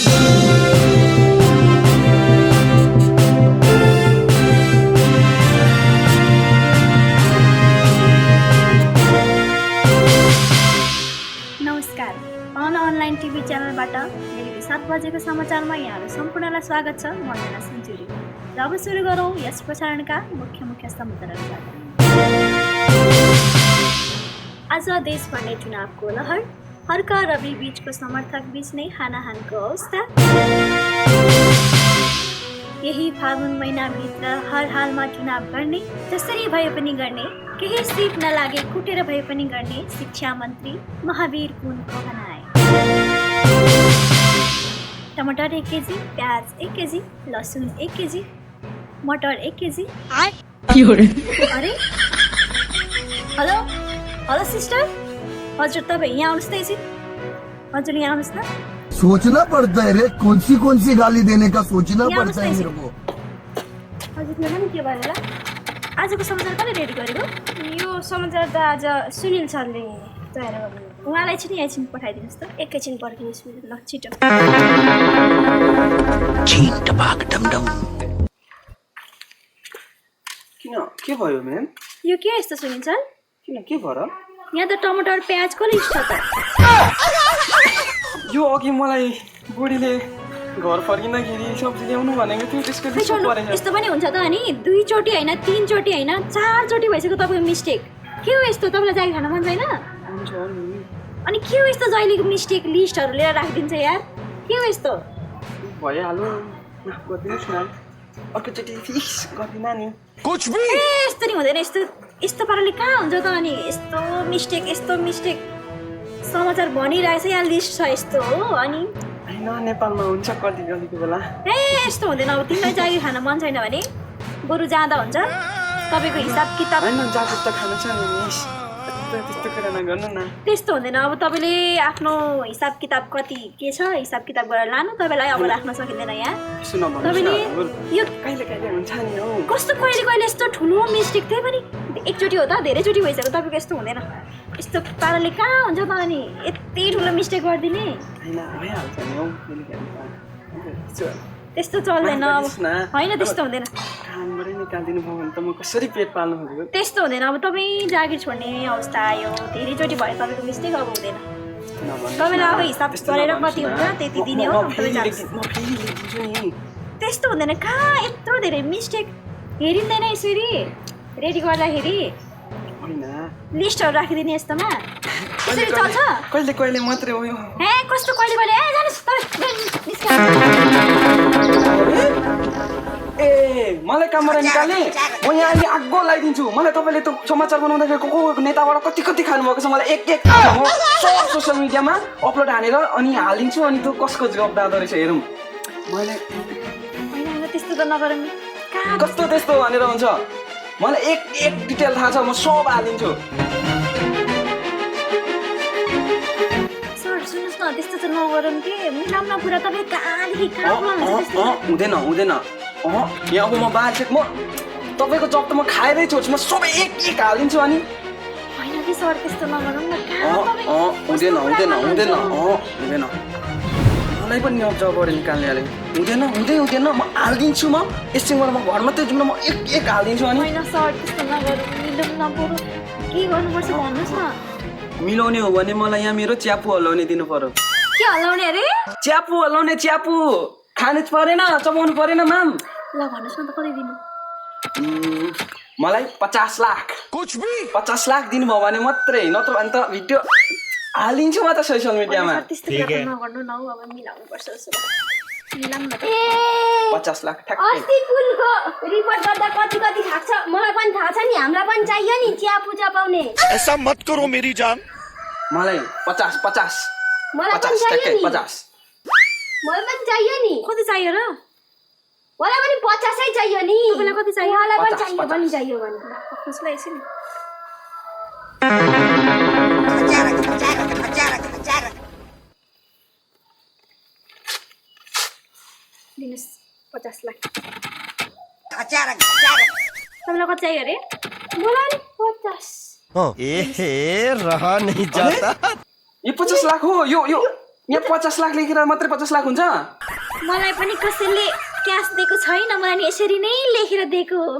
नमस्कार, पाउन online TV च्यानलबाट बेलुकी 7 बजेको समाचारमा यहाँहरू सम्पूर्णलाई स्वागत छ। म जना सेन्चुरी। र अब सुरु गरौँ यस प्रसारणका मुख्य समाचारहरूबाट। आज देशभर नै चुनावको लहर, हर्क रवि बीचको समर्थक बीच नै हानाहानको अवस्था। यही फागुन महिनाभित्र हर हालमा चुनाव गर्ने, जसरी भए पनि गर्ने, केही सिट नलागे कुटेर भए पनि गर्ने शिक्षा मन्त्री महावीर पुनको भनाए। टमाटर 1 केजी, प्याज 1 केजी, लसुन 1 केजी, मटर 1 केजी। अरे हेलो हेलो सिस्टर, हजुर तपाईँ यहाँ आउनुहोस् त एकछिन। हजुर यहाँ आउनुहोस् न। सोचना पड़ता है रे, कौन सी गाली देने का सोचना पड़ता है मेरे को। हजुर नि के भयो होला? आजको समाचार कसले रेडी गरेको? यो समाचार त आज सुनिल सरले तयार गर्नु। उहाँलाई चाहिँ एकछिन पठाइदिनुहोस् त। एकैछिन पर्खिनुहोस्। ल छिटो। किन के भयो म्याम? यो के यस्तो सुनिल सर? किन के भयो र? यहाँ त टमाटर प्याज कसले छ त? यो अघि मलाई बुढीले घर फर्किँदाखेरि सब्जी ल्याउनु भनेको थियो, त्यसको लिस्ट परेछ। यस्तो पनि हुन्छ त अनि 2 चोटि हैन 3 चोटि हैन 4 चोटि भइसक्यो तपाईको मिस्टेक। के हो यस्तो? तपाईलाई जागिर खान मन छैन? हुन्छ नि। अनि के हो यस्तो जहिलेको मिस्टेक लिस्टहरु लिएर राखिदिन्छ यार? के हो यस्तो? भइहाल्यो, माफ गरिदिनुस् न। अर्कोचोटि फिक्स गर्दिन नि। कुछ भी यस्तो नि हुँदैन। यस्तो पाराले कहाँ हुन्छ त अनि? यस्तो मिस्टेक समाचार भनिरहेछ यहाँ लिस्ट छ यस्तो हो। अनि हैन नेपालमा हुन्छ कति बेला। यस्तो हुँदैन। अब तिमीलाई जागिर खान मन छैन भने बरु जाँदा हुन्छ। तपाईको हिसाब किताब हैन जागिर त खानु छ नि मिस। त्यस्तो कुरा नगर्नु न। त्यस्तो हुँदैन। अब तपाईले आफ्नो हिसाब किताब कति के छ हिसाब किताब गरेर लानु। तपाईलाई अब राख्न सकिँदैन यहाँ। सुन भन्नुस् न। तपाईले यो कहिले हुन्छ नि हौ। कस्तो कहिले यस्तो ठुलो मिस्टेक त्यही पनि एकचोटि हो त धेरैचोटि भइसक्यो। तपाईको यस्तो हुँदैन। यस्तो पाराले कहाँ हुन्छ त अनि? यति ठुलो मिस्टेक गरिदिने? हैन भइहाल्छ नि हौ। त्यस्तो चल्दैन। होइन त्यस्तो हुँदैन। कामबाटै निकालिदिनु भयो भने त म कसरी पेट पाल्नु खोजेको? त्यस्तो हुँदैन। अब तपाईँ जागिर छोड्ने अवस्था आयो, धेरैचोटि भयो तपाईँको मिस्टेक। अब हुँदैन। तपाईँलाई अब हिसाब गरेर कति हुन्छ त्यति दिने हो। त्यस्तो हुँदैन। कहाँ यत्रो धेरै मिस्टेक हेरिँदैन यसरी रेडी गर्दाखेरि। लिस्टहरू राखिदिने यस्तोमा यसरी चल्छ? कहिले मात्रै हो यो। कस्तो कहिले जानुहोस् ए मलाई कामबाट निकाल्ने म यहाँ अहिले आगो लगाइदिन्छु। मलाई तपाईँले त समाचार बनाउँदाखेरि को नेताबाट कति खानुभएको छ मलाई एक म सब सोसियल मिडियामा अपलोड हानेर अनि हालिदिन्छु। अनि त्यो कसको जवाबदार रहेछ हेरौँ। मैले त्यस्तो त नगरौँ। कस्तो त्यस्तो भनेर हुन्छ? मलाई एक डिटेल थाहा छ, म सब हालिदिन्छु। सर सुन्नुहोस् न, त्यस्तो चाहिँ नगरौँ कि मिलाउन कुरा। तपाईँ कहाँदेखि कहाँ हुँदैन। यहाँ अब म बालसेक म तपाईँको जब त म खाएरै छोड्छु। म सबै एक हालिदिन्छु। अनि होइन कि सर त्यस्तो नगरौँ न। हुँदैन। मलाई पनि जबबाट निकाल्ने हालेँ। हुँदैन म हालिदिन्छु। म एकछिनबाट म घर मात्रै जाउँ न, म एक हालिदिन्छु। अनि होइन सर त्यस्तो नगरौँ। मिलाउँ न बरु। के गर्नुपर्छ भन्नुहोस् न। मिलाउने हो भने मलाई यहाँ मेरो च्यापु हल्लाउने दिनु पर्यो। के हल्लाउने अरे? च्यापु हल्लाउने। च्यापु खानु परेन, चबाउनु परेन म्याम। ल भन्नुहोस् न त कति दिनु? मलाई 50 लाख। कुछ भी 50 लाख दिनुभयो भने मात्रै, नत्र भने त भिडियो हालिदिन्छु म त सोसियल मिडियामा। त्यस्तो कुरा नगर्नु न। अब मिलाउनु पर्छ। मिलाउँ न त। 50 लाख ठ्याक्कै। अस्ति पुलको रिपोर्ट गर्दा कति थाक्छ मलाई पनि थाहा छ नि। हामीलाई पनि चाहियो नि च्यापु चपाउने। ऐसा मत करो मेरी जान। मलाई 50 मलाई पनि चाहियो नि। 50 मलाई पनि चाहियो नि। कति चाहियो र? मलाई पनि 50 चाहियो नि। तपाईँलाई कति चाहियो? मलाई पनि 50 चाहियो भने कसलाई एकछिन दिनुहोस् 50 लाख। तपाईँलाई कति चाहियो अरे? मलाई नि 50। रहा नहीं जाता। ये 50 लाख हो। यो यहाँ 50 लाख लेखेर मात्रै 50 लाख हुन्छ मलाई पनि कसैले क्यास दिएको छैन, मलाई नि यसरी नै लेखेर दिएको हो।